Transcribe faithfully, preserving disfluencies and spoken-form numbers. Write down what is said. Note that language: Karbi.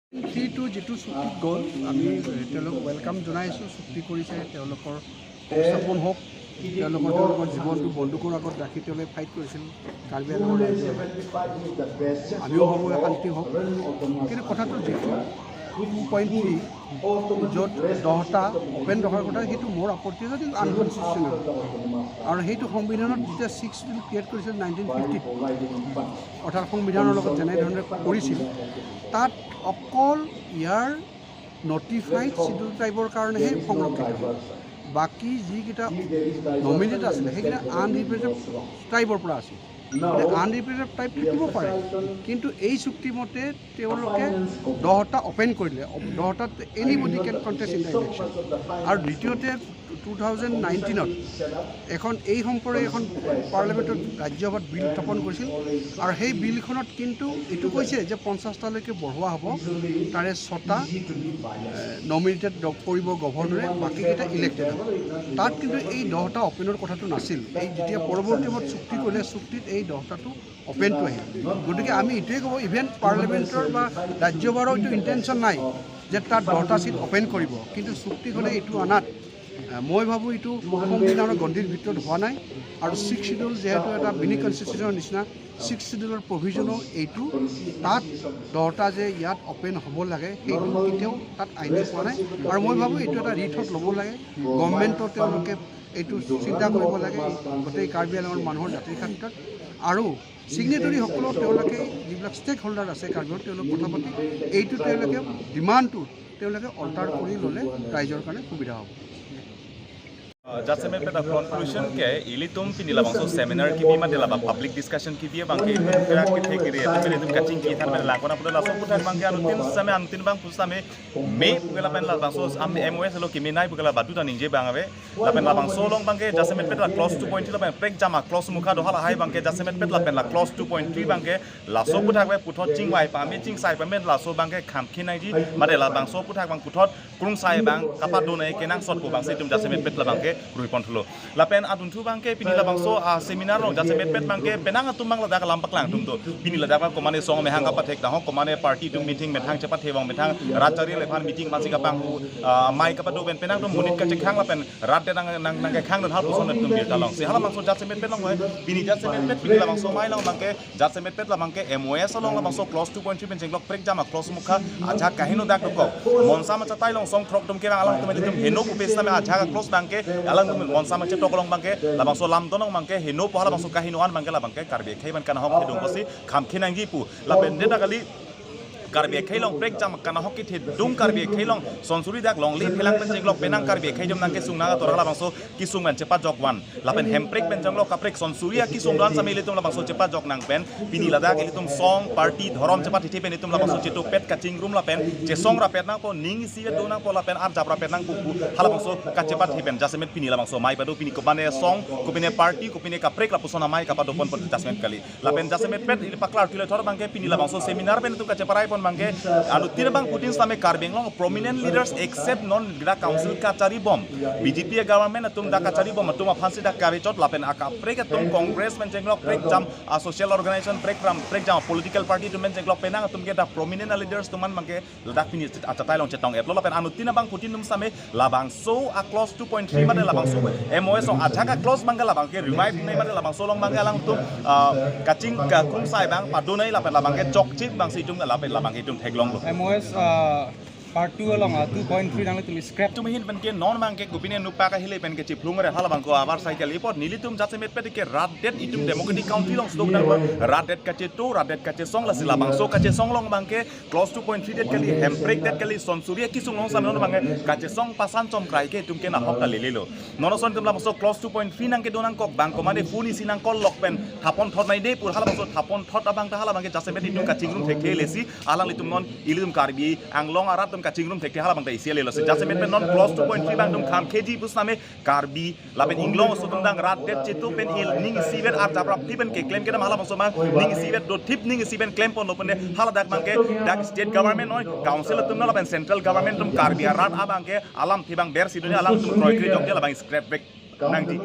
থ্ৰীটো যিটো চুক্তিত গ'ল, আমি, এ, তেওঁলোকক ৱেলকাম জনাইছোঁ। চুক্তি কৰিছে, তেওঁলোকৰ সংস্থাপন হওক, তেওঁলোকৰ, তেওঁলোকৰ জীৱনটো বন্দুকৰ আগত ৰাখি তেওঁলোকে ফাইট কৰিছিল কাৰ্বি আংলঙৰ ৰাইজৰ বাবে। আমিও ভাবোঁ শান্তি হওক, কিন্তু কথাটো যিটো টু পইণ্ট থ্ৰী, য'ত দহটা অপেন ৰখাৰ কথা, সেইটো মোৰ আপত্তি আছে, সেইটো আনকনষ্টিটিউচনেল। আৰু সেইটো সংবিধানত যেতিয়া ছিক্স শ্বিডিউল ক্ৰিয়েট কৰিছিল নাইনটিন ফিফটিত, অৰ্থাৎ সংবিধানৰ লগত যেনেধৰণে কৰিছিল, তাত অকল ইয়াৰ নটিফাইড শ্বিডিউল ট্ৰাইবৰ কাৰণেহে সংৰক্ষিত হয়। বাকী যিকেইটা নমিনেট আছিলে, সেইকেইটা আনৰিপ্ৰেজেণ্টেড ট্ৰাইবৰ পৰা আছিল। আনৰিপ্ৰেজেণ্টেড ট্ৰাইব থাকিব পাৰে, কিন্তু এই চুক্তি মতে তেওঁলোকে দহটা অপেন কৰিলে, দহটাত এনিবডি কেন কণ্টেষ্ট ইন দ্য ইলেকশ্যন। আৰু দ্বিতীয়তে, টু থাউজেণ্ড নাইনটিনত এখন, এই সম্পৰ্কে এখন পাৰ্লিয়ামেণ্টত, ৰাজ্যসভাত বিল উত্থাপন কৰিছিল। আৰু সেই বিলখনত কিন্তু এইটো কৈছে যে পঞ্চাশটালৈকে বঢ়োৱা হ'ব তাৰে ছটা, এ, নমিনেটেড ড-, কৰিব গভৰ্ণৰে, বাকীকেইটা ইলেক্টেড হ'ব। তাত কিন্তু এই দহটা অপেনৰ কথাটো নাছিল। এই যেতিয়া পৰৱৰ্তী সময়ত চুক্তি কৰিলে, চুক্তিত এই দহটাটো অপেনটো আহিল। গতিকে আমি এইটোৱে ক'ব, ইভেন পাৰ্লিয়ামেণ্টৰ বা ৰাজ্যসভাৰো এইটো ইণ্টেনশ্যন নাই যে তাত দহটা ছিট অপেন কৰিব, কিন্তু চুক্তিখনে এইটো অনাত, আহ, মই ভাবোঁ এইটো সংবিধানৰ গণ্ডিৰ ভিতৰত হোৱা নাই। আৰু ছিক্স শ্বিডিউল যিহেতু এটা মিনি কনষ্টিটিউশ্যনৰ নিচিনা, ছিক্স শ্বিডিউলৰ প্ৰভিজনো এইটো, তাত দহটা যে ইয়াত অপেন হ'ব লাগে, সেইটো কেতিয়াও তাত আইনে পোৱা নাই। আৰু মই ভাবোঁ এইটো এটা ৰিথট ল'ব লাগে, গভৰ্ণমেণ্টৰ তেওঁলোকে এইটো চিন্তা কৰিব লাগে গোটেই কাৰ্বি আংলঙৰ মানুহৰ জাতিৰ ক্ষেত্ৰত। আৰু ছিগনেটৰীসকলক তেওঁলোকে যিবিলাক ষ্টেক হোল্ডাৰ আছে কাৰ্বিৰ, তেওঁলোক কথা পাতি এইটো তেওঁলোকে ডিমাণ্ডটো তেওঁলোকে অল্টাৰ কৰি ল'লে ৰাইজৰ কাৰণে সুবিধা হ'ব। Jasemet peta conclusion ke ilitum pini labangso seminar kebi mate laba public discussion kebi abangke itum kira kethe kiri itum itum kachingki than mate langkon apot laso aputhak abangke anutin same anutin abang pusame me pu ke lapen labangso am M O S lo kemenei pu ke la badu ta ningje abang ave. Lapen labangso along abangke jasemet pet la clause two point three lapen prekjam a clause mukha do halahai abangke jasemet pet lapen la clause two point three abangke laso aputhak ave puthot chingvai pame chingsai pame laso abangke khamkhe nangji mate labangso aputhak abang puthot krungsai abang kapadonai kenangsot pu abangsi itum jasemet pet la abangke ruipon thulo. Lapen adunthu abangke pini labangso a seminar along jasemet pet abangke penang atum abang ladak alam paklang atum do. Pini ladak abang komane song mehang kapathek dahong, komane party atum meeting methang chepathe abang methang rat chari lephan meeting masik apang hu, ah, mai kapado pen penang atum monit kachekhang lapen rat de nang nang nangkekhang dun hal puson atum birta long. Si halabangso jasemet pet along hoi. Pini jasemet pet pini labangso amei along abangke jasemet pet la abangke M O S along labangso clause two point three pen chenglok prekjam a clause mukha ajahak kaheno dak dokok. Monsam achatai along song throk atum kevang alangtum ilitum heno pupe sitame ajahak a clause abangke alangtum monsam achetok along abangke labangso lamdon along abangke heno pu halabangso kaheno an abangke labangke Karbi akhei abang kanahok kedung pusi khamkhe nangji pu. Lapen deta kali Karbi akhei along prekjam kanahok kethedung Karbi akhei along sonsuri dak longle phelang pen chenglok penang Karbi akhei atum nangkesung nang ator halabangso kesung pen chepajok van. Lapen hemprek pen chenglok kaprek sonsuri akesung do-an same ilitum labangso chepajok nang pen pini ladak ilitum song party dhorom chepathe pen itum labangso chetupet kachingrum lapen chesong rapet nangpo, ning isivet do nangpo lapen arjap rapet nangpo pu halabangso kachepathe pen jasemet pini labangso amei pado pini kopine song kopine party kopine kaprek lapuson amei kapadopon pon jasemet kali. Lapen jasemet pet ili paklar tule thor abangke pini labangso seminar pen itum kacheparai pon abangke anutin abang putin sitame Karbi Anglong prominent leaders except non dak council kachari bom B J P government atum dak kachari bom atum aphansi dak kave chot lapen akaprek atum Congress pen chenglok prekjam a social organization prekjam prekjam political party atum pen chenglok penang atum ke dak prominent leaders atum an abangke ladak pini achatai along chetong-etlo lapen anutin abang putin atum sitame labangso a clause two point three mate labangso M O S along ajahak a clause abangke labangke revive nei mate labangso along abangke alangtum, ah, kaching kakrungsai abang padonai lapen labangke chokchip abangsi itum lapen labangke itum theklonglo. M O S, ah, part two along, ah, two point three nanglitum scrap. Itum ahin penke non abangke kopine nupa kahile penke chiphlung re halabangko abar cycle ipot nelitum jasemet pet ke rat det itum democratic country along stok dang rat det kacheto rat det kachesong lasi labangso kachesong along abangke clause two point three det kali, hemprek det kali, sonsuri akesung along same non abangke kachesong pasan chomkrai ke itum ke nahok ta lelelo. Non ason itum labangso clause two point three nangkedo nangkok abang komane phone isi nangkol lok pen thapon thot nei de pu halabangso thapon thot abang ta halabangke jasemet itum kachingrum thekthe lesi alanglitum non ilitum Karbi Anglong arat atum kachingrum thekthe halabang ta isi lelo si jasemet pen non clause two point three abang itum khamkheji pusitame Karbi lapen inglong aso atum dang rat det chetu pen il ning isivet arjap rapthi pen keklem kedam halabangso abang ning isivet dothip ning isivet klem ponlo pende haladak abangke dak state government noi council atum non lapen central government atum Karbi arat abangke alamthe abang bersi duni alangtum kroikre jokje labang scrap back nangji.